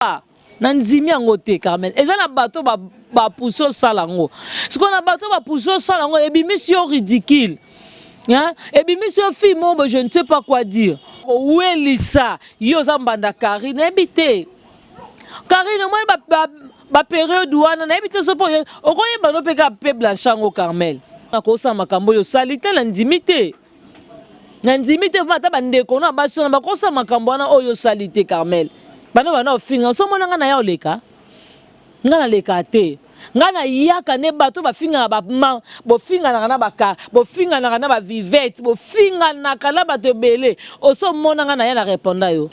Ah, na ndimi yango te Carmel. Eza na bato ba ba pousser osala yango. Sikoyo na bato ba pousser osala yango ebimisi yo ridicule. Hein? Ebimisi yo fille moko je ne sais pas quoi dire. Kowelisa yo oza mbanda Carine nayebi te. Carine omoni ba, ba, ba periode wana nayebi te sopo okoyeba no mpe kaka mpe Blanche yango Carmel. Nakosala makambo oyo osali te na ndimi te. Na ndimi te ata ba ndeko na basi wana bakosa makambo wana oyo osali te Carmel. Bana bana ofinga so mona nga na ya oleka. Nga na leka te. Nga na yaka ne bato bafingaka ba ma bofinganaka na ba ka bofinganaka na ba vivette bofinganaka na bato ebele oso mona nga na ya na reponda yo.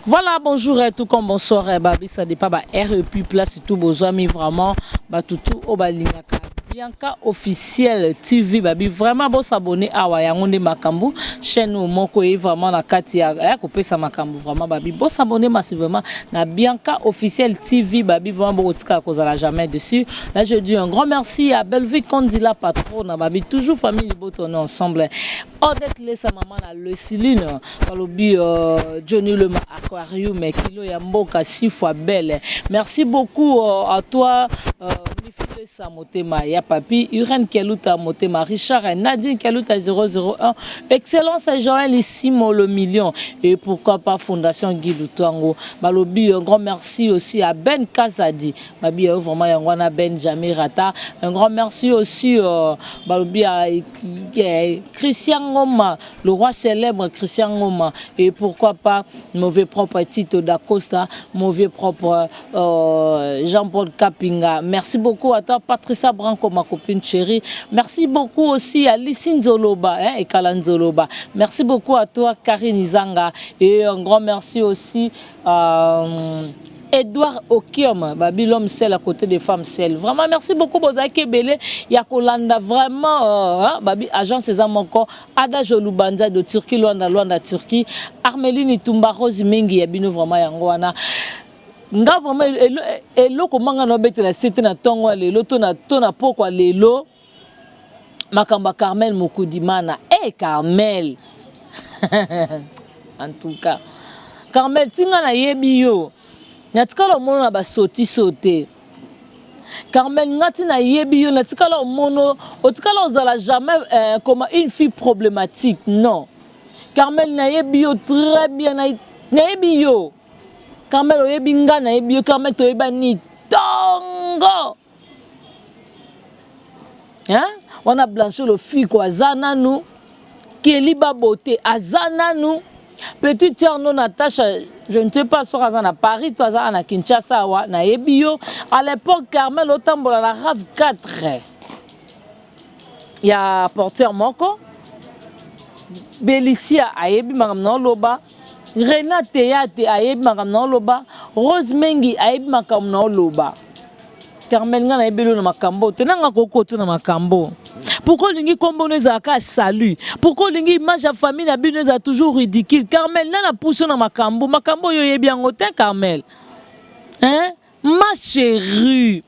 Voilà, bonjour et tout comme bonsoir, eh, babi, ça dépend, ba R et puis place tout bozwami vraiment, ba tutu o balingaka. Bianca officiel TV babi vraiment bo s'abonner awa yango nde makambo chaîne moko e vraiment na kati ya eh, kopesa makambo vraiment babi bo s'abonner massivement na Bianca officiel TV babi vraiment bokotika kozala jamais dessus. Là je dis un grand merci à Bellevue Kondila patrona babi toujours famille Liboto on est ensemble. Odette Lesa maman na Luciline balobi euh, Johnny Lema Aquarium kilo ya mboka six fois belle. Merci beaucoup euh, à toi euh, Lesa motema ya papi Irène Keluta motema Richard Nadine Keluta 001 Excellence Joël Isimo le million et pourquoi pas Fondation Guy Lutango balobi un grand merci aussi à Ben Kazadi babi euh, vraiment yango wana Ben Jamir Rata un grand merci aussi euh, balobi à Christian Ngoma le roi célèbre Christian Ngoma et pourquoi pas mauvais propre Tito Dacosta, mauvais propre euh, Jean-Paul Kapinga. Merci beaucoup à toi Patricia Branco, ma copine chérie. Merci beaucoup aussi à Lissine Nzoloba hein, et Kala Nzoloba. Merci beaucoup à toi Karine Izanga et un grand merci aussi euh, Edouard Okiom, babi l'homme seul à côté des femmes seules. Vraiment merci beaucoup bozaki ebele ya kolanda vraiment euh, hein, babi agence eza moko Ada Jolubanza de Turquie Luanda Luanda Turquie Armeline Tumba Rose Mengi ya bino vraiment yango wana nga vraiment eloko manga na obetela sete na tongo ya lelo to na to na pokwa lelo makambo ya Carmel Mokudimana eh hey, Carmel en tout cas Carmel tinga nayebi yo natikala omona na basotiso te Carmel nga ti nayebi yo natikala omono otikala ozala jamais euh, comme une fille problématique non Carmel nayebi yo très bien nayebi yo Carmel oyebi nga nayebi yo Carmel toyebani tongo Hein? Wana Blanche Lofiko aza nanu, Kelly Babote aza nanu, Petite sœur no Natacha, je ne sais pas soki aza na Paris to aza na Kinshasa awa, nayebi yo. À l'époque Carmel otambola na RAV 4 ya porteur moko. Belicia ayebi makambo na oloba. Rena Teyate ayebi makambo na oloba. Rose Mengi ayebi makambo na oloba. Carmel nga nayebeli yo na makambo te nanga kokota na makambo pourquoi olingi kombo no ezala kaka salut pourquoi olingi image ya famille na bino ezala toujours ridicule Carmel nani apusi yo na makambo makambo oyo oyebi yango te Carmel hein ma cherie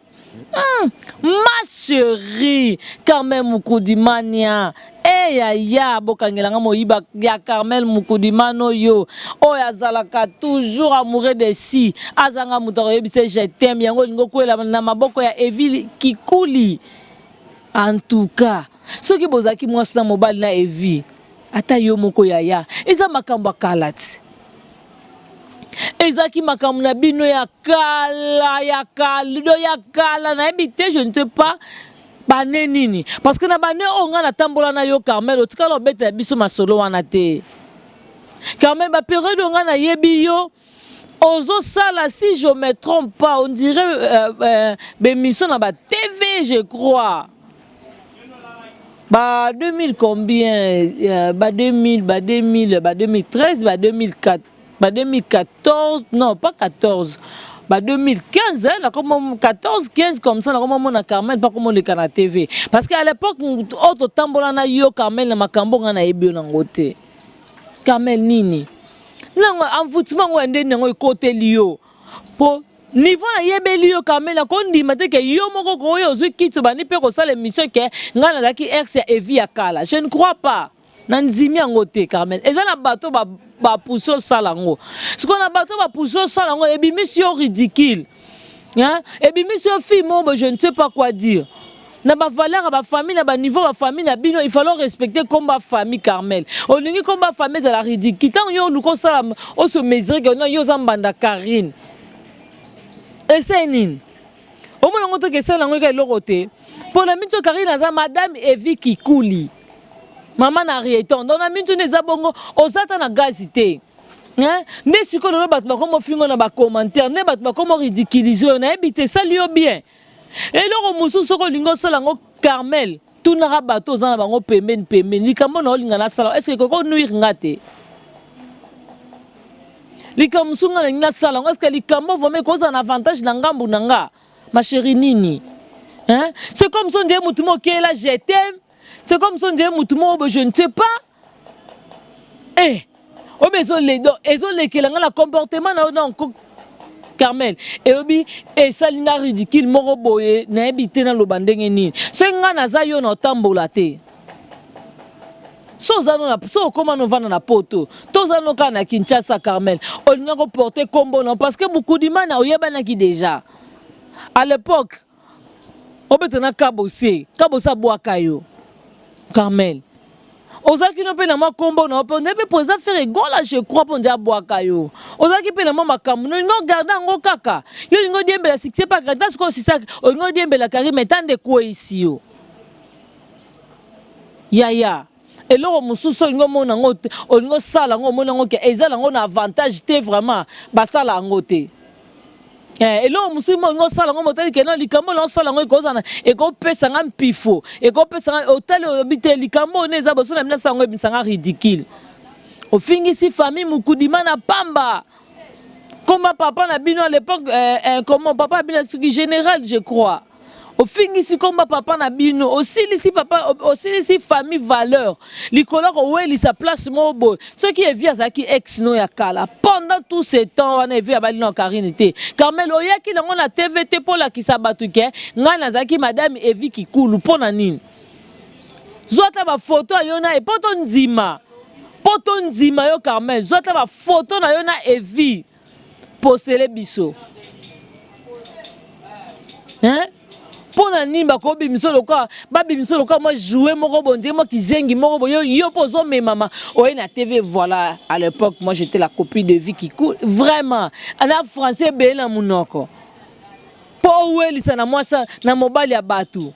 ma cherie Carmel Mukudimania Eh yaya bokangela nga moyiba ya Carmel Mukudimana oyo oyo azalaka toujours amoureux de si azanga moto akoyebisa ye je t'aime yango olingi okwela na maboko ya Evi Kikuli en tout cas soki bozalaki mwasi na mobali na Evi ata yo moko yaya eza makambo ya kala ti ezalaki makambo na bino ya kala ya kala ya kala nayebi te je ne sais pas Bane nini? Parce que na bane oyo nga natambola na yo Carmel otikala obetela biso masolo wana te. Carmel ba periode oyo nga nayebi yo ozosala si je me trompe pas on dirait euh, euh, b'emission na ba TV je crois. Ba 2000 combien euh, ba 2000 ba 2000 ba 2013 ba 2004 ba 2014 non pas 14 ba 2015 hein, nakoma 14 15 comme ça nakoma mona Carmel pa koma oleka na TV parce que à l'époque oyo totambola na yo Carmel na makambo nga nayebi yo nango te Carmel nini nango envoûtement ngo ya ndeni yango ekoteli yo po niveau nayebeli yo Carmel nakondima te ke yo moko koyo ozwi kiti obandi mpe kosala émission ke ngai nazalaki ex ya Evi ya kala je ne crois pas. Nandimi yango te Carmel. Eza na bato ba ba pousser osala yango. Sikoyo na bato ba pousser osala yango ebimisi yo ridicule. Hein? Ebimisi yo fille moko boye je ne sais pas quoi dire. Na ba valeur ya ba famille na ba niveau ba famille na bino il fallait respecter kombo ya famille Carmel. Olingi kombo ya famille ezala ridicule. Tango yo oluka osala o se mesurer que non yo oza mbanda Carine. Ese nini? Omona ngo toke esala yango eka eloko te. Pona minso Carine aza madame Evie Kikuli. Mama na Rieton. Donc na minso nde eza bongo oza ata na gaz te. Hein? Nde sikoyo lelo bato bakoma ofingo na ba commentaire, nde bato bakoma ridiculiser yo, nayebi te esali yo bien. Eloko mosusu soki olingi osala yango Carmel, tunaka bato oza na bango pembeni pembeni, likambo na olinga nasala, est-ce que ekoki konuire nga te? Likambo mosusu nga nalingi nasala yango, est-ce que likambo vraiment ekozala na avantage na ngambo na nga? Ma chérie nini? Hein? C'est comme si on dirait mutu moko okeyela je t'aime, c'est comme si on dirait mutu moko boye je ne sais pas. Eh! Oyo ezole donc ezolekela nga na comportement na yo donc Carmel eyobi esali nga ridicule moko boye nayebi te naloba ndenge nini soki nga naza yo na otambola te so oza no na so okoma no vanda na poto to oza no kaka na Kinshasa Carmel olinga ko porter kombo na parce que Mukudimana oyebanaki déjà à l'époque obeta na Kabose Kabose abwaka yo Carmel ozalaki no mpe na mwa kombo na yo mpe ondai mpe président Ferre Gola je crois mpo nde abwaka yo ozalaki mpe na mwa makambo na olingi ogarde yango kaka yo olingi odiembela succès pa grata sikoyo osisa olingi odiembela Karine etanda ekweyisi yo yaya eloko mosusu olingi omona yango olingi osala yango omoni yango ke eza nango na avantage te vraiment basala yango te Eh, eloko mosusu mo olingi osala yango motali ke no likambo na osala yango ekozala ekopesa nga mpifo ekopesa nga otali olobi te likambo oyo eza boso na bino asala yango ebimisa nga ridicule ofingisi famille mukudima na pamba koma papa na bino à l'époque eh, eh, comment papa bino soki général je crois Ofingisi komba papa na bino, osilisi papa, osilisi famille valeur likolo ya kowelisa place moko boye. Soki Evi azalaki ex no ya kala pendant tout ce temps wana Evi abali na Carine te. Carmel oyaki nango na TV te po olakisa batu ke ngai nazalaki madame Evi Kikulu pona nini? Zwa ata ba photo ya yo na ye po tondima. Po tondima yo Carmel, zwa ata ba photo na yo na Evi. Posele biso. Hein? Mpo na nini bakobimisa lokola babimisa lokola mwa jouet moko boye ndenge mwa kizengi moko boye yo yo mpo ozomemama oye na TV voilà à l'époque moi j'étais la copie de vie qui coule vraiment na français ebele na monoko mpo owelisa na mwasi na mobali ya bato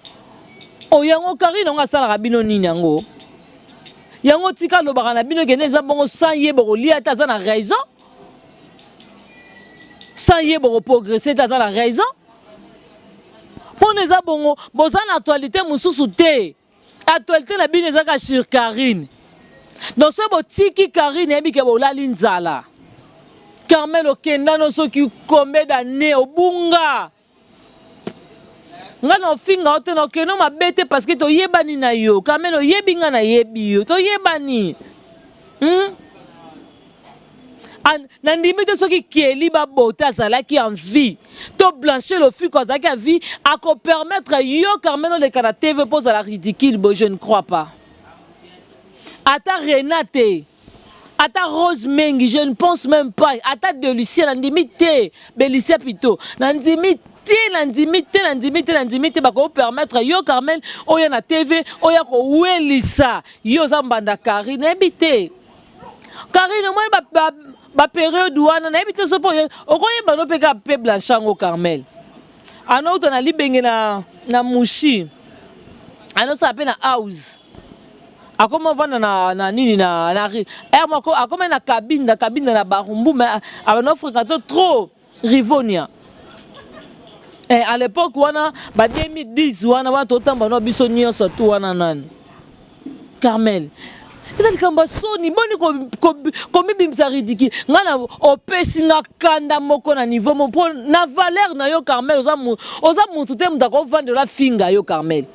oyo yango Karine yango asalaka bino nini yango yango tika alobaka na bino kende eza bongo sans ye bokolia te aza na raison Sans ye boko progresser te aza na raison. Pona eza bongo boza na actualité mususu te. Actualité na bino eza kaka sur Carine. Donc soki botiki Carine yebi ke bolali nzala. Carmel okenda no soki combien d'années obunga. Nga na ofinga yo te na okende mabe te parce que toyebani na yo. Carmel oyebi nga nayebi yo. Toyebani. Hmm? Nandimi te soki Kelly Babota azalaki en vie to Blanche Lofiko azalaki en vie ako permettre yo Carmel oleka na TV mpo ozala ridicule boye je ne crois pas. Ata Renate ata Rose Mengi je ne pense même pas ata Delicia nandimi te Belicia plutôt nandimi te nandimi te nandimi te nandimi te bako permettre yo Carmel oya na TV oya kowelisa yo oza mbanda Carine nayebi te Carine omoni ba, ba, ba periode wana nayebi te soki okoyeba no mpe kaka mpe Blanche yango Carmel anouta na libenge na, na mushi anosala mpe na house akoma ovanda na, na nini na, na heure moko akoma na kabinda kabinda na barumbu mais abanda ofréquente trop Rivonia eh, à l'époque wana ba 2010 wana wana totamba no biso nyonso tu wana nani Carmel eza likambo ya soni boni komibimisa ridicule ngai na opesi nga kanda moko na niveau moko mpo na valeur na yo Carmel oza oza mutu te moto akovandela afinga yo Carmel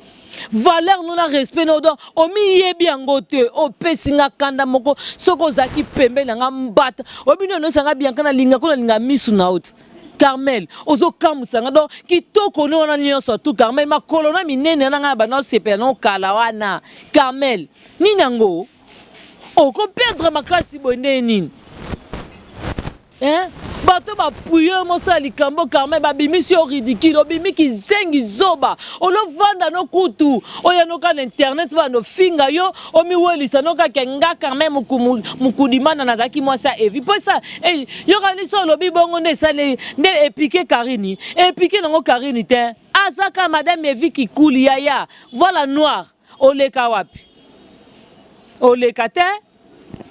valeur no na respect no donc omiyebi yango te opesi nga kanda moko soki ozalaki pembeni na nga mbata oyebi nini onosa nga bianka nalinga ko nalinga misu na yo te Carmel ozokamwisa nga donc kitoko no wana nyonso tu Carmel makolo na minene wana nga na banda osepela no kala wana Carmel nini yango? Oko perdre makasi boye ndenge nini? Hein? Bato ba puye mosala likambo Carmel babimisi yo ridicule, obimi kizengi zoba, olovanda no kutu oya noka na internet bando finga yo, omiwelisa noka ke nga Carmel mukudimana nazalaki mwasi ya Evi. Po esa eh, yoka niso olobi bongo nde esali nde epike Karini, epike nango Karini te. Azaka madame Evi Kikuli yaya, voilà noir, oleka wapi? Oleka te?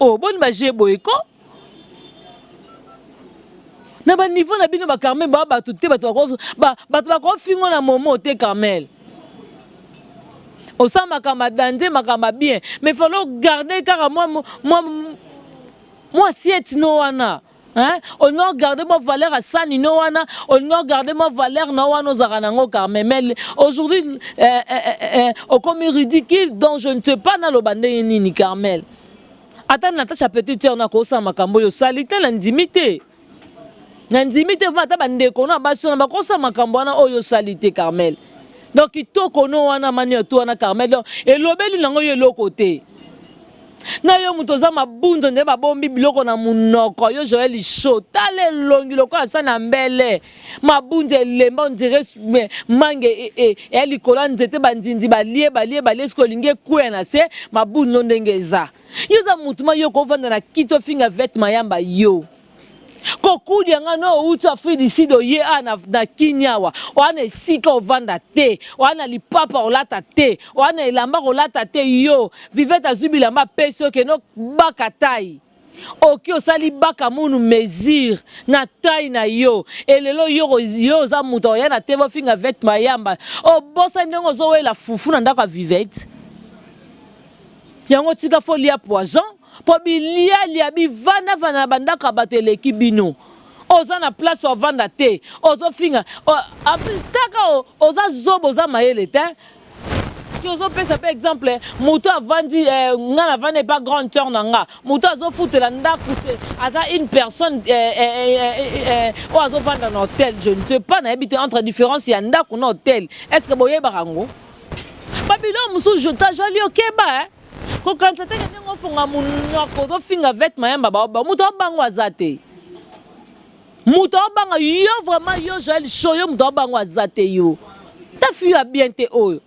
Oh, boni ba jeu boye ko? Na ba niveau na bino ba Carmel ba bato te bato bako ba bato bako fingo na momo te Carmel. Osala makambo ya danger makambo ya bien mais fallait garder kaka mwa mwa mwa assiette no wana. Hein? Olingi ogarde mwa valeur ya sani no wana, olingi ogarde mwa valeur na wana ozalaka nango Carmen. Mais aujourd'hui euh, euh, euh, euh, okomi ridicule donc je ne sais pas naloba ndenge nini Carmel. Ata Natacha petite sœur na kosala makambo oyo osali te na ndimi te. Na ndimi te ata bandeko na basi wana bakosala makambo wana oyo osali te Carmel. Donc kitoko no wana mani ya tu wana Carmel donc elobeli nango yo eloko te. Na yo moto oza mabunzo nde babombi biloko na munoko yo Joël Show tala elongi lokola sa na mbele mabunzo elemba on dirait mange e, e, e likolo ya nzete banzinzi balie balie balie soki olingi ekweya na se mabunzo ndenge eza yo oza mutu ma yo kovanda na kiti ofinga vete mayamba yo Kokudia nga no owuti Afrique du Sud oye awa na, na Kini awa oa na esika ovanda te oa na lipapa olata te oa na elamba kolata te yo Vivette azui bilamba apesi yo kende obaka taille oki osali baka munu mesure na taille na yo elelo yo yo oza moto oya na TV ofinga Vivette Mayamba obosani ndenge ozowela fufu na ndako ya Vivette yango tika fo lia poison Po bilialia bivanda vanda na ba ndako ya bato eleki bino. Oza na place ovanda te ozo finga en plus taka oza zoba oza mayele te ozo pesa pe exemple mutu avandi eh, nga na vandi epa grande sœur na nga mutu azo futela ndaku aza une personne eh, eh, eh, eh, oyo azo vanda na hotel je ne sais pas nayebi te entre différence ya ndaku na hotel est ce que boyebaka yango ba biloko mosusu joli okeba eh? Kokanisa te ke ndenge ofonga munoko ozofinga Vete Mayamba ba ba moto abango aza te. Moto abanga yo vraiment yo Joël Show yo moto abango aza te yo. Ta fille ya bien te oyo.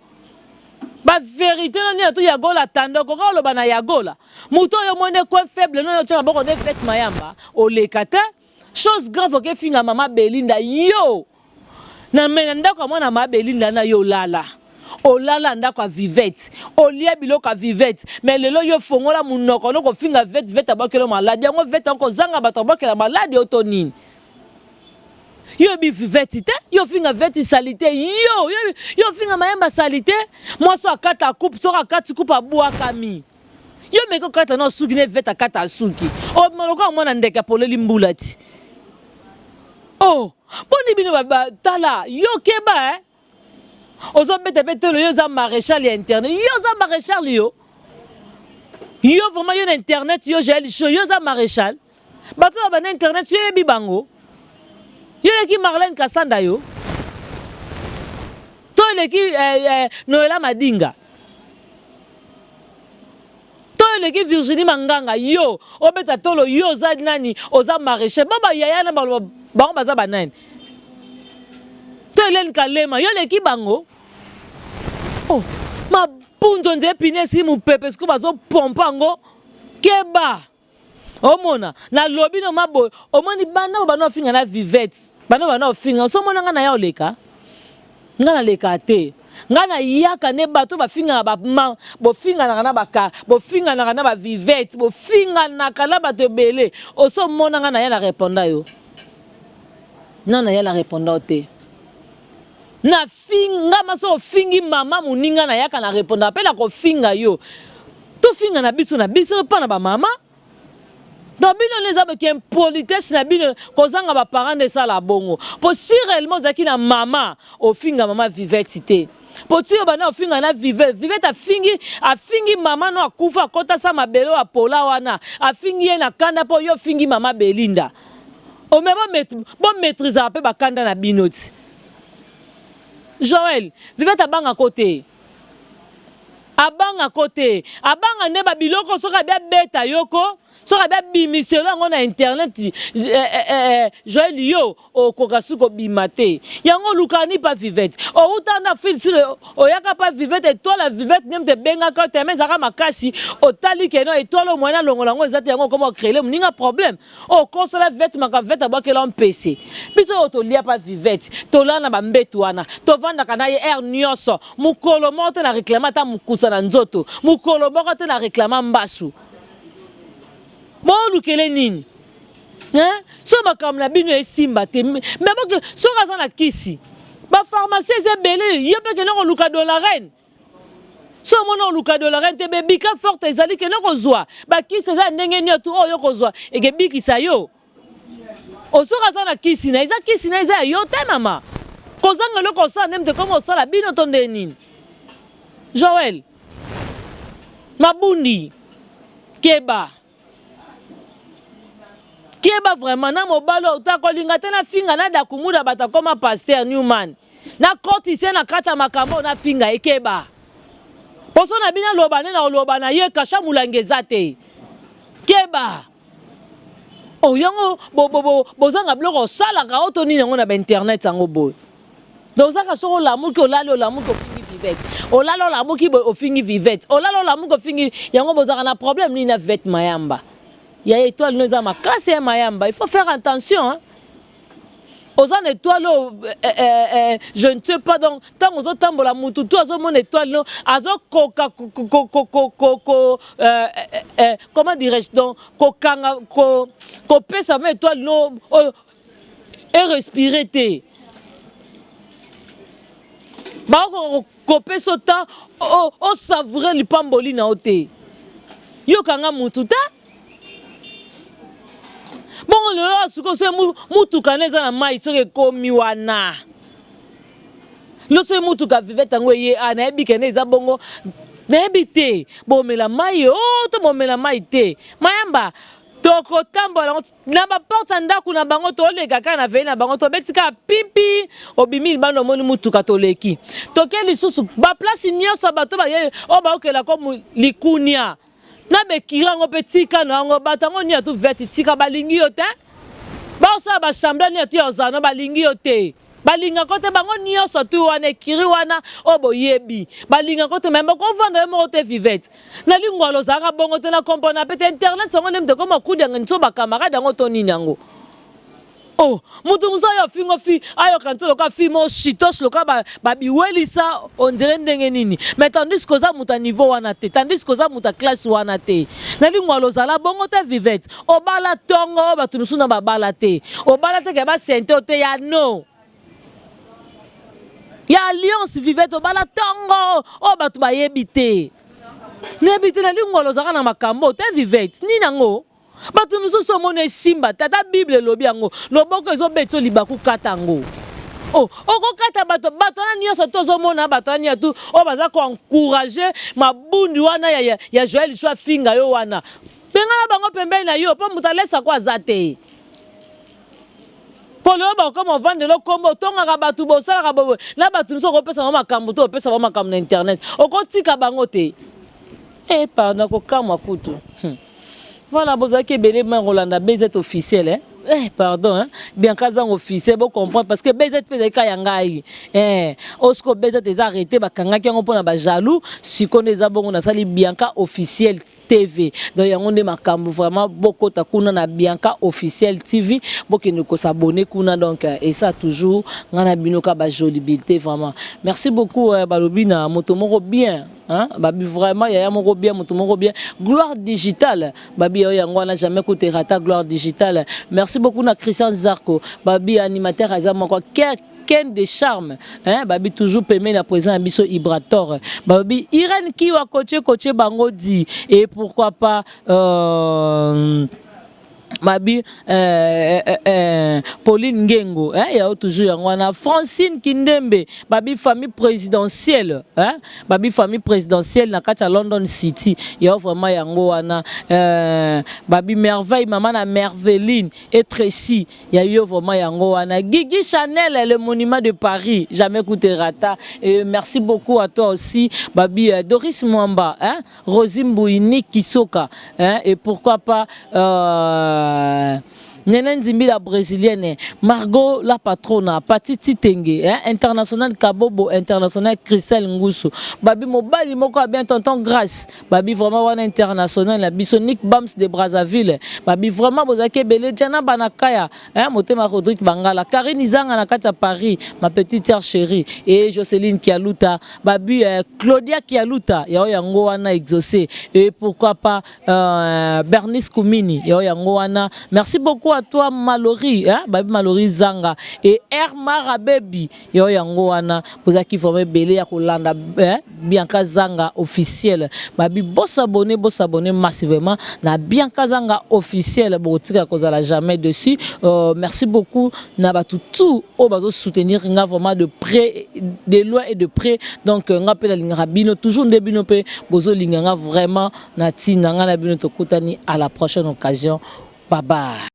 Ba verite no nini to Yagola tanda okoka oloba na Yagola. Moto oyo omoni coin faible no yo tia maboko nde Vete Mayamba oleka te. Chose grave oke finga mama Belinda yo. Na me na ndako ya mwana ma Belinda na yo olala. Olala ndako ya Vivette. Olia biloko ya Vivette. Mais lelo yo fongola munoko no kofinga Vivette, Vivette abwakela maladi. Yango Vivette yango kozanga bato abwakela maladi oto nini? Yo oyebi Vivette te? Yo ofinga Vivette salite. Yo, yo, yo ofinga Mayemba salite. Mwasi akata coupe, soki akati coupe abwakami. Yo meki okata na suki ne Vivette akata suki. Obima lokola mwana ndeke apoleli mbula ti. Oh, boni bino ba, ba tala, yo keba eh. Ozo beta pe tolo yo oza maréchal ya internet. Yo oza maréchal yo. Yo vraiment yo na internet yo Jaël Show, yo oza maréchal. Bato ba bana internet yo yebi bango. Yo eleki Marlène Kasanda yo. To eleki eh, eh, Noëlla Madinga. To eleki Virginie Manganga yo obeta tolo yo oza nani oza marechal ba ba yaya na bango baza ba nani to Helène Kalema yo eleki bango oh mapunzo nze pine esi mupepe siko bazo pompa yango keba Omona na lobi no maboye omoni banda banda ofinga na vivette banda banda ofinga so omona nga na ya oleka nga na leka te nga na yaka nde bato bafingaka ba ma bofinganaka na baka bofinganaka na ba vivette bofinganaka na bato ebele oso omona nga na ya na reponda yo nga na ya na reponda yo te na finga maso ofingi mama moninga na yaka na reponda pe na kofinga yo Tofinga na biso na biso pa na ba mama. Donc bino nde eza ki impolitesse na bino kozanga ba parents nde esala bongo. Po si réellement ozalaki na mama ofinga mama Vivette te. Po ti obanda ofinga na Vivette, Vivette afingi afingi mama no akufa akota sa mabele oyo apola wana afingi ye na kanda po yo ofingi mama Belinda. Ome bo bo maîtrisaka pe ba kanda na bino ti. Joël, Vivette abanga ko te. Abanga ko te. Abanga nde ba biloko soki abi abeta yo ko, soki abi abimiselo yango na internet eh, eh, eh, Joël yo okoka su kobima te. Yango olukaka ni pa Vivette. Owuta na fil sur oyaka pa Vivette étoile ya Vivette nde moto ebengaka yo tellement ezalaka makasi otali ke non étoile oyo moyen alongola yango eza te yango okoma ocréer moninga problème. Okosala Vivette makambo Vivette abwakela yo mpese. Biso oyo tolia pa Vivette tolala na ba mbetu wana tovandaka na ye heure nyonso Mokolo moko te na reclama ata mukusa na nzoto. Mokolo moko te na reclama mbasu. Bolukele nini? Hein? So makambo na bino esimba te. Mais boke soki aza na kisi. Ba pharmacie eza ebele, yo pe kende koluka dollarene. So omoni oluka dollarene te, bebika forte ezali kende kozwa. Ba kisi eza ya ndenge nioto oyo okozwa ekebikisa yo. Osoki aza na kisi na eza kisi na eza ya yo te mama. Kozanga eloko osala nde moto ekomi osala bino to nde nini? Joël Mabundi keba keba vraiment na mobali oyo takolinga te nafinga na dakumuda bato akoma pasteur Newman nakotise na kati ya makambo oyo nafinga ye keba poso na bino aloba nde nakoloba na ye kasha molangi eza te keba. Oh yango bo bo bo bozanga biloko osalaka oto nini yango na ba internet yango boye. Donc ozaka soki olamuki olali olamuki ofingi Vivette. Olali olamuki boye ofingi Vivette. Olali olamuki ofingi yango bozaka na problème nini na Vivette Mayamba. Ya étoile no eza makasi ya Mayamba. Il faut faire attention hein. Oza na étoile oyo eh, eh, eh, je ne sais pas donc ntango ozotambola mutu tu azomona étoile no azokoka ko comment dirais-je donc kokanga kopesa ma étoile no oyo erespire te bakokoka kopesa temps osavoure lipamboli na yo te yokanga mutu te Bongo lelo awa sikoyo soki mutuka na eza na mayi soki ekomi wana lelo soki mutuka vivette yango eye awa nayebi kende eza bongo nayebi te bomela mayi o oh, to bomela mayi te mayamba tokotambola yango na baporte ya ndako na bango toleka kaka na vei na bango tobeti kaka pimpi obimi libanda omoni motuka toleki toke lisusu baplace nyonso bato baye oyo baokela ko likunia Na bekira yango pe tika na yango bato yango nia tu vete tika balingi yo te baosala ba semblant nia tu ya ozala no balingi yo te balingako te bango nyonso tu wana ekiri wana oyo boyebi balingako te me bokovanda yo moko te vivete na lingwala ozalaka bongo te na comprendre pe te internet yango nde moto ekoma kudianga nso bacamarade yango to nini yango Oh, mutu mosusu ayo afingo fi ayoka nto lokola fi mo chitoche lokola ba, ba biwelisa on dirait ndenge nini mais tandis que oza moto ya niveau wana te tandis que oza moto ya classe wana te na lingwala ozala bongo te vivette obala tongo oyo bato mosusu na babala te obala te ke basente yo te ya no ya alliance vivette obala tongo oyo bato bayebi te nayebi te na lingwala ozalaka na makambo te vivette nini yango Bato misusu omoni esimba te ata bible elobi yango loboko ezobetisa libaku kata yango. Oh, okokata bato bato wana nyonso to ozomona bato wana nyonso oyo baza ko encourager mabundi wana ya, ya, ya Joël Chou afinga yo wana bengana bango pembeni na yo mpo moto alesa ko aza te mpo lelo bakokoma ovandela okomba otongaka bato bosalaka boye na bato mosusu okopesa bango makambo to opesa bango makambo na internet okotika bango te Eh pardon kokamwa kutu. Voilà bozalaki ebele ma kolanda BZ officiel eh. Eh pardon hein. Bianca Zango officiel bo comprendre parce que BZ pe ezalaki ya ngai. Eh osiko BZ eza arrêté bakangaki yango pona ba jaloux siko nde eza bongo nasali Bianca officiel TV. Donc yango nde makambo vraiment bokota kuna na Bianca officiel TV bokende ko s'abonner kuna donc et ça toujours nga na bino ka ba jolibilité vraiment. Merci beaucoup euh, balobi na moto moko bien Hein? Babi vraiment yaya moko bien mutu moko bien gloire digitale babi yo yango wana jamais kutu erata gloire digitale merci beaucoup na Christian Zarko babi animateur aza moko Ken de charme hein babi toujours pembeni na président na biso Ibrator babi Irène Kiwa coacher coacher bango dit et pourquoi pas euh, babi euh, euh, Pauline Ngengo, hein, ya toujours yango wana. Francine Kindembe, babi famille présidentielle, hein, babi famille présidentielle na kati ya London City, ya vraiment yango wana. Babi Merveille, maman na Merveline et Tracy, ya yo vraiment yango wana. Guigui Chanel, le monument de Paris, jamais coûté rata. Et merci beaucoup à toi aussi, babi Doris Mwamba, hein, Rosie Mbouini Kisoka, hein, et pourquoi pas Nene Nzimbi la brésilienne, Margot la patrona, Pati Titenge, hein, international Kabobo, international Christelle Ngusu, Babi Mobali moko bien tonton Grâce, Babi vraiment wana international, la biso Nick Bams de Brazzaville, Babi vraiment bozaki ebele, Jana Banakaya, hein, Motema Rodrigue Bangala, Karine Izanga na kati ya Paris, ma petite sœur chérie, et Jocelyne Kialuta, Babi Claudia Kialuta, yao yango wana exaucé, et pourquoi pas Bernice Koumini, yao yango wana. Merci beaucoup à toi Mallory, hein, Babi Mallory Zanga et Hermara Baby, yo yango wana. Bozaki vraiment ebele ya kolanda, hein, Bianca Zanga officiel. Babi bosabonner, bosabonner massivement na Bianca Zanga officiel, bokotika kozala jamais dessus. Merci beaucoup na bato tout oyo bazo soutenir nga vraiment de près, de loin et de près. Donc nga mpe nalingaka bino toujours nde bino mpe bozolinga nga vraiment na ntina nga na bino. Tokutani à la prochaine occasion, bye bye.